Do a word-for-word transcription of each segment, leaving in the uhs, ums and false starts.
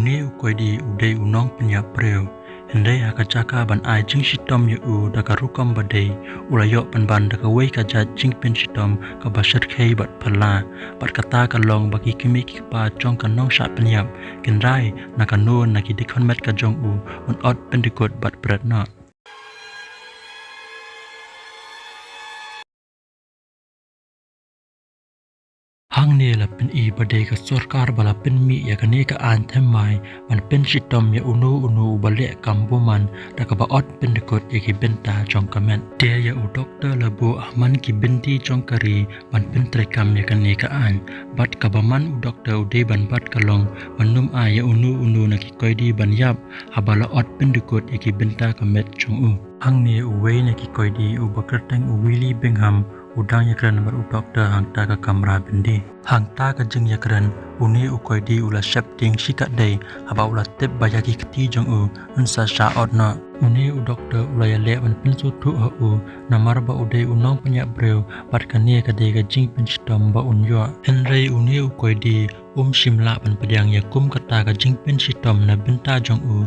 Une u koidi u dei u nongpynïap briew. Hynrei ha ka jaka ban ai jingshitom ïa u da ka rukom ba dei, u la ïoh pynban da kawei ka jait jingpynshitom kaba shyrkhei bad phylla. Bad kata ka long ba ki kmie ki kpa jong ka nongshah pynïap kin rai na kano na ki dkhot met ka jong u, un ot pyndkut bad bret noh. Hangne la pyni ba dei ka sorkar ba la pynmih ïa kane ka aiñ thymmai ban pynshitom ïa uno uno uba leh kam bymman da kaba ot pyndkut ïa ki bynta jong ka met. Te ïa u doktor la buh ha man ki byndi jong ka ri ban pyntreikam ïa kane ka aiñ. Bad kaba man u doktor u dei ban bat ka long ban ym ai ïa uno uno na ki koidi ban ïap haba la ot pyndkut ïa ki bynta ka met jong u. Hangne uwei na ki koidi uba kyrteng u Willie Bingham u dang ïakren bad u doktor hangta ka kamra byndi. Hangta ka jingïakren, une u koidi u la sheptieng shikatdei haba u la tip ba ïa ki kti jong u un sa shah ot noh. Une u doktor u la ïaleh ban pynsngewthuh ha u namar ba u dei u nongpynïap briew bad kane ka dei ka jingpynshitom ba un ïoh. Hynrei une u koidi um shym lah ban pdiang ïa kum kata ka jingpynshitom na bynta jong u,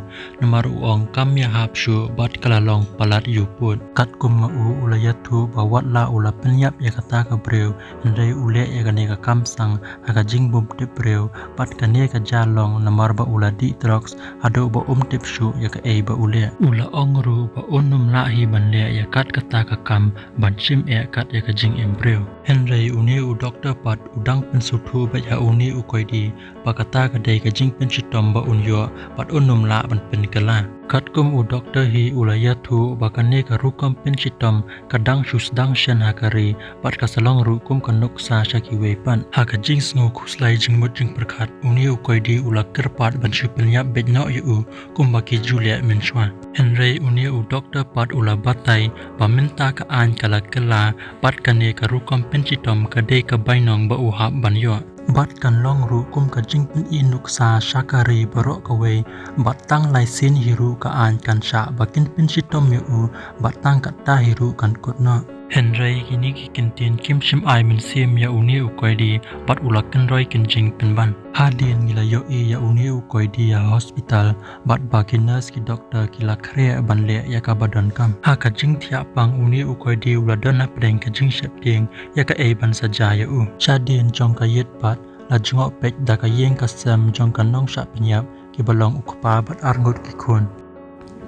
namar u ong kam ïahap shuh bad ka la long palat ïa u pud. Katkum ma u u la ïathuh ba wat la u la pynïap ïa kata ka briew, hynrei u leh ïa kane ka kam sang ha ka jingbymtip briew, bad kane ka jia long namar ba u la dih drugs haduh ba um tip shuh ïa kaei ba u leh. U la ong ruh ba un ym lah hi ban leh ïa kat kata ka kam ban shim eh kat ïa ka jingim briew. Hynrei une u doktor pat u dang pynsngewthuh beit ha une u koidi ba kata ka dei ka jingpynshitom ba un ïoh bad un ym lah ban pynkylla. Katkum u doktor hi u la ïathuh ba kane ka rukom pynshitom ka dang shu sdang shen ha ka ri bad ka sa long ruh kum ka nuksa sha kiwei pat. Ha ka jingsngew khuslai jingmut jingpyrkhat, une u koidi u la kyrpad ban shu pynïap beit noh ïa u kumba ki ju leh mynshuwa. Hynrei une u doktor pat u la batai ba mynta ka aiñ ka la kylla bad kane ka rukom pynshitom ka dei ka bainong ba u hap ban ïoh. Bad kan long ruh kum ka jingpyni nuksa sha ka ri baroh kawei, bad tang lai sien hi ruh ka aiñ kan shah ba kin pynshitom ïa u, bad tang katta hi ruh kan kut noh. Hynrei kine ki kyntien kim shym ai mynsiem ïa une u koidi, bad u la kynroi kynjing pynban. Hadien ngi la ïohi ïa une u koidi ha hospital, bad ba ki nurse ki doktor ki la khreh ban leh ïa kaba donkam. Ha ka jingthiah pang une u koidi u la don hapdeng ka jingsheptieng ïa kaei ban sa jia ïa u. Shadien jong ka ïit pat la jngoh peit da ka ïing ka sem jong ka nongshah pynïap kiba long u kpa bad arngut ki khun.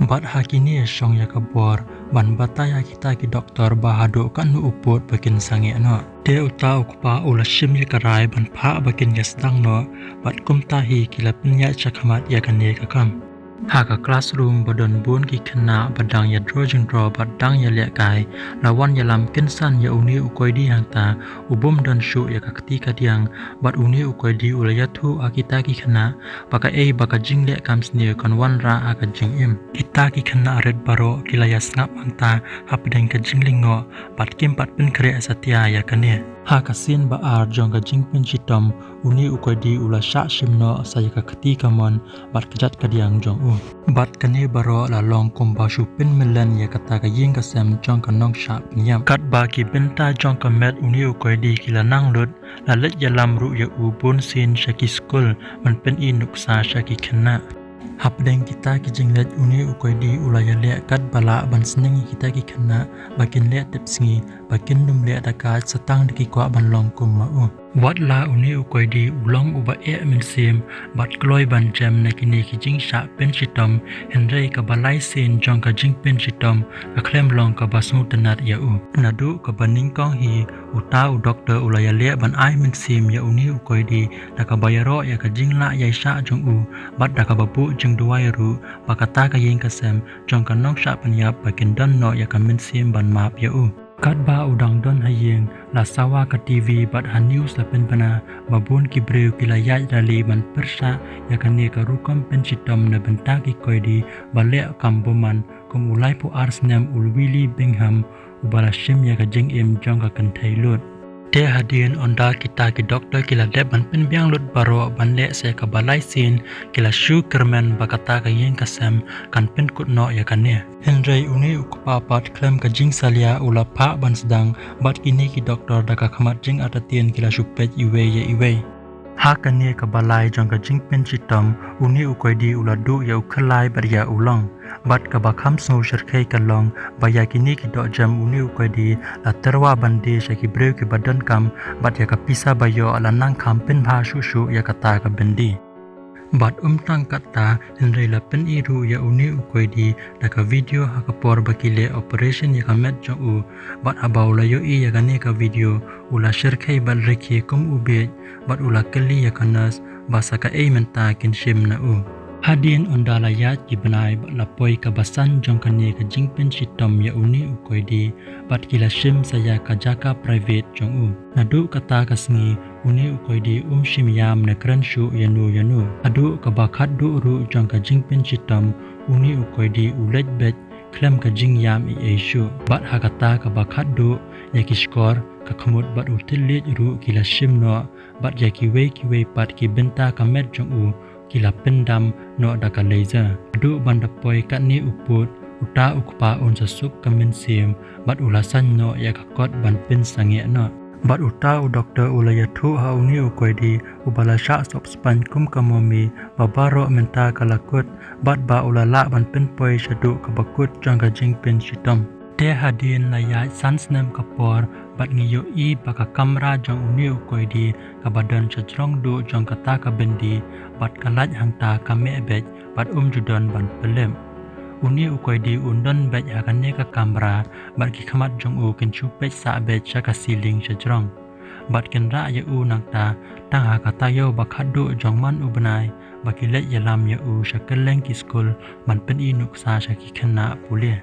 Bad ha kine shong ïa ka bor ban batai ha kita ki doktor ba haduh katno u pud ba kin sangeh noh. Te uta u kpa u la shim ïa ka rai ban phah ba kin ïa sdang noh, bad kumta hi ki la pynïaid shakmat ïa kane ka kam. Ha ka classroom ba don bun ki khynnah ba dang ïa draw jingdraw bad dang ïa lehkai, la wan ïalam kynsan ïa une u koidi hangta, u bym don shuh ïa ka kti kadiang, bad une u koidi u la ïathuh ha kita ki khynnah ba kaei ba ka jingleh kam sniew kan wanrah ha ka jingim. Kita ki khynnah rit baroh ki la ïa sngap hangta hapdeng ka jinglyngngoh, bad kim pat pynkhreh satia ïa kane. Ha ka sien ba ar jong ka jingpynshitom, une u koidi u la shah shim noh sa ïa ka kti kamon bad ka jait kadiang jong u. Bad kane baroh la long kumba shu pynmyllen ïa kata ka ïing ka sem jong ka nongshah pynïap. Katba ki bynta jong ka met une u koidi ki la nang lut, la leit ïalam ruh ïa u bun sien sha ki skul ban pyni nuksa sha ki khynnah. Hapdeng kita ki jingleit une u koidi u la ïaleh katba lah ban sneng ïa kita ki khynnah ba kin leh tipsngi, ba kin ym leh da ka sa tang da ki kwah ban long kum ma u. Wat la une u koidi u long uba eh mynsiem bad kloi ban jem na kine ki jingshah pynshitom, hynrei kaba lai sien jong ka jingpynshitom ka khlem long kaba sngewtynnad ïa u. Naduh kaba nyngkong hi, uta u doktor u la ïaleh ban ai mynsiem ïa une u koidi da kaba ïaroh ïa ka jinglah ïaishah jong u, bad da kaba buh jingduwai ruh ba kata ka ïing ka sem jong ka nongshah pynïap ba kin don noh ïa ka mynsiem ban map ïa u. Katba u dang don ha ïing, la sawa ka T V bad ha news la pynbna ba bun ki briew ki la ïaid rally ban pyrshah ïa kane ka rukom pynshitom na bynta ki koidi ba leh kam bymman, kum u laiphew ar snem u Willie Bingham, uba la shim ïa ka jingim jong ka kynthei lut. Te hadien ynda kita ki doktor ki la dep ban pynbiang lut baroh ban leh sa kaba lai sien, ki la shu kyrmen ba kata ka ïing ka sem kan pynkut noh ïa kane. Hynrei une u kpa pat khlem ka jingsalia u la phah ban sdang bad kine ki doktor da ka khmat jingartatien ki la shu peit iwei ïa iwei. Ha kane ka balai jong ka jingpynshitom, une u koidi u la duh ïa u khlai bad ïa u long. Bad kaba kham sngewshyrkhei ka long ba ïa kine ki dohjem une u koidi la tyrwa ban die sha ki briew kiba donkam, bad ïa ka pisa ba ïoh la nang kham pynbha shuh shuh ïa kata ka byndi. Bad ym tang katta, hynrei la pyni ruh ïa une u koidi da ka video ha ka por ba ki leh operation ïa ka met jong u. Bad haba u la ïohi ïa kane ka video, u la shyrkhei bad rkhie kum u bieit, bad u la kylli ïa ka nurse ba sa kaei mynta kin shim na u. Hadien ynda la ïaid ki bnai bad la poi kaba san jong kane ka jingpynshitom ïa une u koidi, bad ki la shim sa ïa ka jaka private jong u. Naduh kata ka sngi, une u koidi um shim ïam ne kren shuh ïano ïano. Haduh kaba khatduh ruh jong ka jingpynshitom, une u koidi u leit beit khlem ka jingïam ei ei shuh. Bad ha kata kaba khatduh, ïa ki shkor, ka khmut bad u thylliej ruh ki la shim noh, bad ïa kiwei kiwei pat ki bynta ka met jong u ki la pyndam noh da ka laser. Haduh ban da poi katne u pud, uta u kpa un sa suk ka mynsiem, bad u la saiñ noh ïa ka kot ban pynsangeh noh. Bad uta u doktor u la ïathuh ha une u koidi uba la shah sop spaiñ kum ka mummy ba baroh mynta ka la kut, bad ba u la lah ban pynpoi shaduh kaba kut jong ka jingpynshitom. Te hadien la ïaid san snem ka por, bad ngi ïohi ba ka kamra jong une u koidi kaba don shajrong duh jong kata ka byndi, bad ka light hangta ka meh beit, bad um ju don ban pynlip. Une u koidi un don beit ha kane ka kamra, bad ki khmat jong u kin shu peit sah beit sha ka ceiling shajrong. Bad kin rah ïa u nangta, tang ha ka taïew ba khatduh jong man u bnai, ba ki leit ïalam ïa u sha kylleng ki skul ban pyni nuksa sha ki khynnah pule.